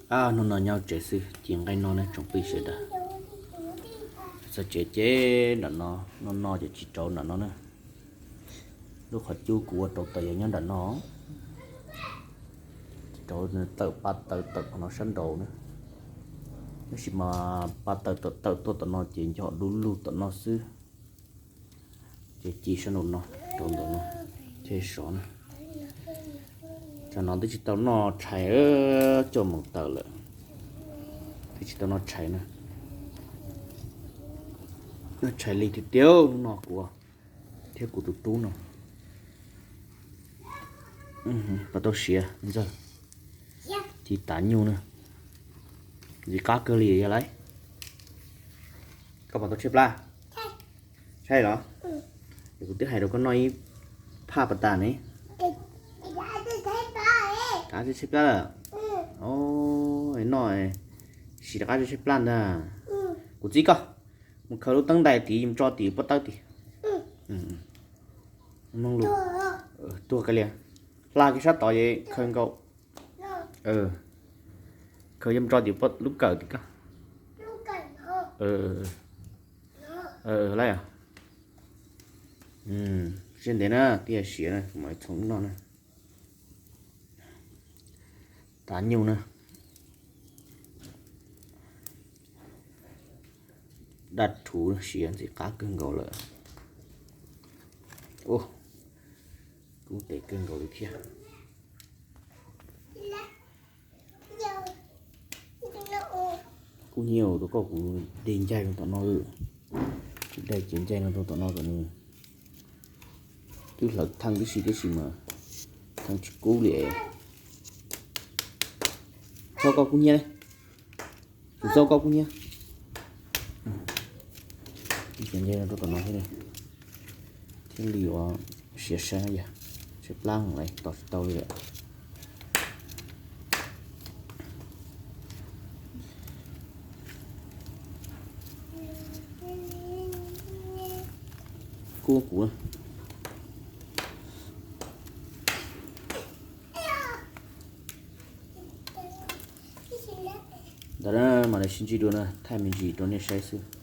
Hnub no nyob tsev xwb, ci nqaij noj ne tsoom phooj ywg sawv daws. Txog tsev ces nram no, noj noj ces tsis rauv nram no na. Lub qhov cub kuv ua rau tawm yog nyob nram no. Tsis rauv, tawm pa taws tawm qhov no sab nraud na. Tab sis mas pa taws tawm tawm tuaj tom no ces nco dub lug tom no xwb. Ces ci sab nraud no, rau ntawm no, thiaj sov na. Tsam no twb tsis tau noj tshais, cuaj moos tawm lawm, twb tsis tau noj tshais na. Noj tshais li tiag tiag hnub no kuv thiab kuv tus tub no. Pom tau siav ntxawg, ci tav nyuj na. Ntxim qab kawg li yog lawm. Koj pom tau tshaib plab? Saib los, kuv twb hais rau koj noj ib phaj pas tas ne. Qab tshaib plab lawm. Noj, sim rov qab tshaib plab ntag. Kuv txib koj mus khaws lub teeb ntais tid mus tso tim pob tawb tid. Mloog lus. Tuag kiag li. Hla kiag sab tod es khaws nkaus. Khaws yuav mus tso tim lub kawm tim koj. Lawm. Siab ntev na, twb yog siav na, kuv mam li txhoov noj na. Tav nyuj na. Daj rhuv siav ntxim qab kawg nkaus lawm. Kub tes kawg nkaus li thiab. Kub hnyiab rau koj, kuv de ncaig rau tom no. Kuv de cev ncaig no rau tom no kom nws, twb hlawv theej tib si tiam sis mas theej tsis kub li. Txhob koj kub hnyiab, kuv txhob koj kub hnyiab. Cev ncaig no rau tom no thiab li, thiaj li ua siav saib yog tshaib plab lawm tos tsis tau li lawm. Kub kuv. Ntawd mam li sib ntsib dua na, thaij me ntsis rau nej saib xwb.